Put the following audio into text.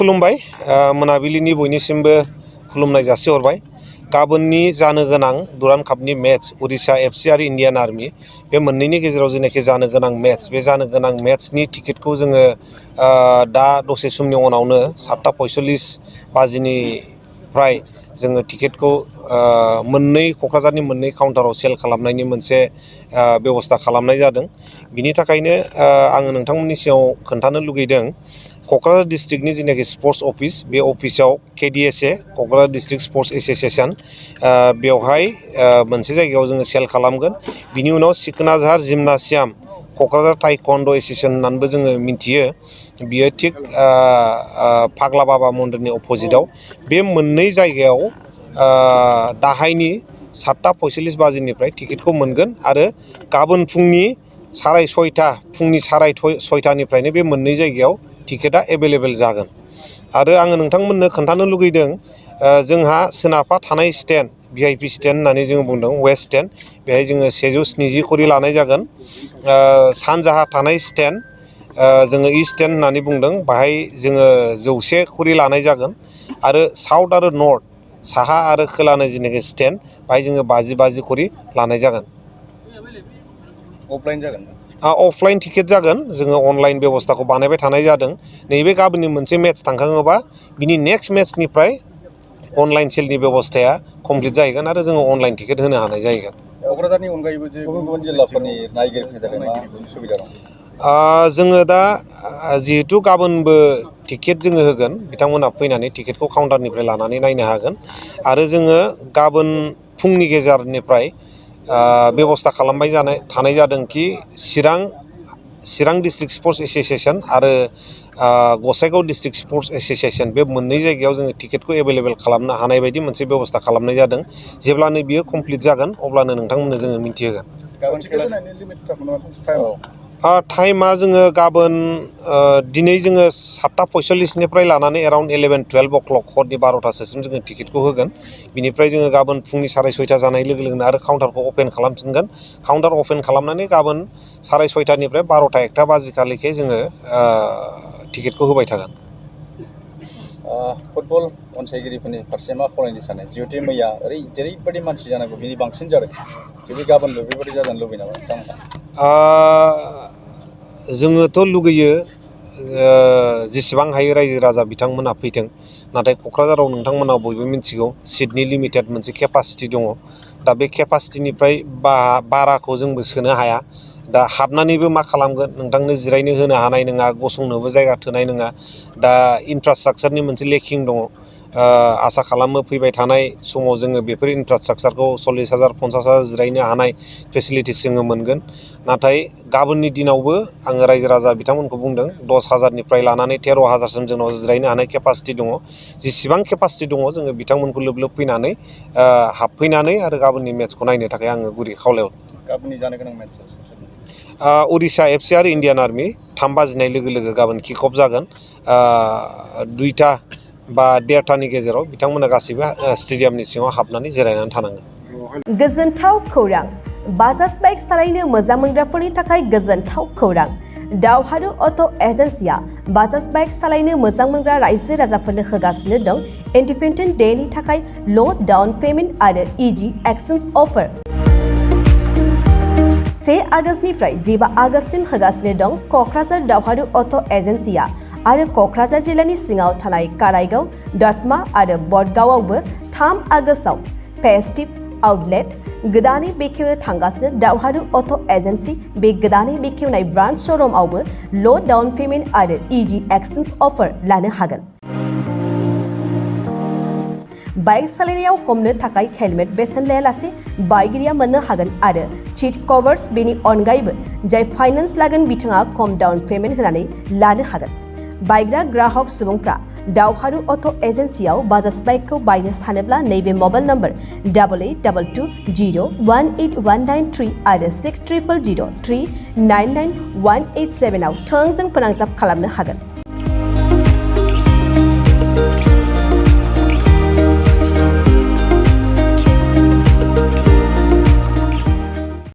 खुलुमबाय मोनाबिलिनि बयनिसिमबो खुलुमनाय जासिहरबाय गाबोननि जानो गोनां दुरान्ड कापनि मेच उडिशा एफसि आरो इन्डियान आर्मी बे मोननैनि गेजेराव जेनाखि जानो गोनां मेच बे जानो गोनां मेचनि टिकेटखौ जोङो दा दसे समनि उनावनो 7:45 बाजिनिफ्राय जोङो टिकेटखौ मोननै क'क्राझारनि मोननै काउन्टाराव सेल खालामनायनि मोनसे बेबस्था खालामनाय जादों बिनि थाखायनो आङो नोंथांमोननि सिगाङाव खोन्थानो लुगैदों क'क्राझार डिस्ट्रिक्टनि जेनाखि स्पर्ट्स अफिस बे अफिसाव KDSA Kokrajhar district sports association बेवहाय मोनसे जायगायाव जोङो सेल खालामगोन बिनि उनाव सिखोनाझार जिमनासियाम क'क्राझार टाइकवान्ड' एस'सिएशन होननानैबो जोङो मिन्थियो बियो थिग फाग्ला बाबा मन्दिरनि अपोजिटआव बे मोननै जायगायाव दाहायनि 7:45 बाजिनिफ्राय टिकेटखौ मोनगोन आरो गाबोन फुंनि 6:30निफ्रायनो बे मोननै जायगायाव टिकेटआ एभेलेबेल जागोन आरो आङो नोंथांमोननो खोन्थानो लुगैदों जोंहा सोनाबहा थानाय स्टेन्ड VIP स्टेन्ड होननानै जोङो बुंदों वेस्ट स्टेन्ड बेहाय जोङो 170 खरि लानाय जागोन सानजाहा थानाय स्टेन्ड जोङो इस्ट स्टेन्ड होननानै बुंदों बाहाय जोङो 100 खरि लानाय जागोन आरो साउथ आरो नर्थ साहा आरो खोलानि जेनाखि स्टेन्ड बाहाय जोङो 50 खरि लानाय जागोन अफलाइन जागोन अफलाइन टिकेट जागोन जोङो अनलाइन बेबस्थाखौ बानायबाय थानाय जादों नैबे गाबोननि मोनसे मेच थांखाङोबा बिनि नेक्स्ट मेचनिफ्राय अनलाइन सेलनि बेबस्थाया कमप्लिट जाहैगोन आरो जोङो अनलाइन टिकेट होनो हानाय जाहैगोन क'क्राझारनि अनगायैबो जे गुबुन जिल्लाफोरनि नायगिरिफोरनि थाखाय मा सुबिदा दं जोङो दा जिहेथु गाबोनबो टिकेट जोङो होगोन बिथांमोनहा फैनानै टिकेटखौ काउन्टारनिफ्राय लानानै नायनो हागोन आरो जोङो गाबोन फुंनि गेजेरनिफ्राय बेबस्था खालामबाय थानाय जादोंखि चिरां डिस्ट्रिक्ट स्पर्ट्स एस'सिएशन आरो गसाइगाव डिस्ट्रिक्ट स्पर्ट्स एस'सिएशन बे मोननै जायगायाव जोङो टिकेटखौ एभेलेबेल खालामनो हानाय बायदि मोनसे बेबस्था खालामनाय जादों जेब्लानो बियो कमप्लिट जागोन अब्लानो नोंथांमोननो जोङो मिन्थिहोगोन टाइमा जोङो गाबोन दिनै जोङो 7:45निफ्राय लानानै एराउन्ड 11-12 अक्लक हरनि 12थासोसिम जोङो टिकेटखौ होगोन बिनिफ्राय जोङो गाबोन फुंनि 6:30 जानाय लोगो लोगोनो आरो काउन्टारखौ अपेन खालामफिनगोन काउन्टार अपेन खालामनानै गाबोन 6:30निफ्राय 12:01 बाजिखालिखे जोङो टिकेटखौ होबाय थागोन फुटबल अनसायगिरिफोरनि फारसे मा खावलायनो सानो जिहेथु मैया जेरैबायदि मानसि जानांगौ बिनि बांसिन जादों जुदि गाबोनबो बेबायदि जाजानो लुबैयो नामा नोंथांमोनहा जोङोथ' लुगैयो जेसेबां हायो रायजो राजा बिथांमोना फैथों नाथाय क'क्राझाराव नोंथांमोना बयबो मिन्थिगौ सिटनि लिमिटेड मोनसे केपासिटि दङ दा बे केपासिटिनिफ्राय बाराखौ जोंबो सोनो हाया दा हाबनानैबो मा खालामगोन नोंथांनो जिरायनो होनो हानाय नङा गसंनोबो जायगा थोनाय नङा दा इनफ्रास्ट्राक्चारनि मोनसे लेकिं दङ आसा खालामो फैबाय थानाय समाव जोङो बेफोर इनफ्रास्ट्राक्चारखौ 40,000 50,000 जिरायनो हानाय फेसिलिटिस जोङो मोनगोन नाथाय गाबोननि दिनावबो आङो रायजो राजा बिथांमोनखौ बुंदों 10,000निफ्राय लानानै 13,000सिम जोंनाव जिरायनो हानाय केपासिटि दङ जेसेबां केपासिटि दङ जोङो बिथांमोनखौ लोब लोब फैनानै हाबफैनानै आरो गाबोननि मेचखौ नायनो थाखाय आङो गुरै खावलायहरदों गाबोननि जानो गोनां मेच उडिशा एफसि आरो इन्डियान आर्मी 3 बाजिनाय लोगो लोगो गाबोन किक अफ जागोन 2टा बा 1:30टानि गेजेराव बिथांमोना गासैबो स्टेडियामनि सिङाव हाबनानै जिरायनानै थानांगोन गोजोनथाव खौरां बाजाज बाइक सालायनो मोजां मोनग्राफोरनि थाखाय गोजोनथाव खौरां दावहारु अट' एजेन्सिया बाजाज बाइक सालायनो मोजां मोनग्रा रायजो राजाफोरनो होगासिनो दं इन्डिपेन्डेन्ट डेनि थाखाय ल' डाउन पेमेन्ट आरो इजि एक्सचेन्ज अफार 1 आगस्तनिफ्राय 15 आगस्तसिम होगासिनो दं क'क्राझार दावहारु अट' एजेन्सिया आरो क'क्राझार जिल्लानि सिङाव थानाय काराइगाव दतमा आरो बडगावआवबो 3 आगस्टआव फेस्टिभ आउटलेट गोदानै बेखेवनो थांगासिनो दावहारु अट' एजेन्सि बे गोदानै बेखेवनाय ब्रान्च श'रुमआवबो ल' डाउन पेमेन्ट आरो इजि एक्सचेन्ज अफार लानो हागोन बाइक सालायनायाव हमनो थाखाय हेलमेट बेसेन लायालासे बाइगिरिया मोननो हागोन आरो सीट कभार्स बेनि अनगायैबो जाय फाइनेन्स लागोन बिथाङा खम डाउन पेमेन्ट होनानै लानो हागोन बायग्रा ग्राहक सुबुंफ्रा दावहारु अट' एजेन्सियाव बाजाज बाइकखौ बायनो सानोब्ला नैबे मबाइल नम्बर 8822018193 आरो 600003991187 आव थोंजों फोनांजाब खालामनो हागोन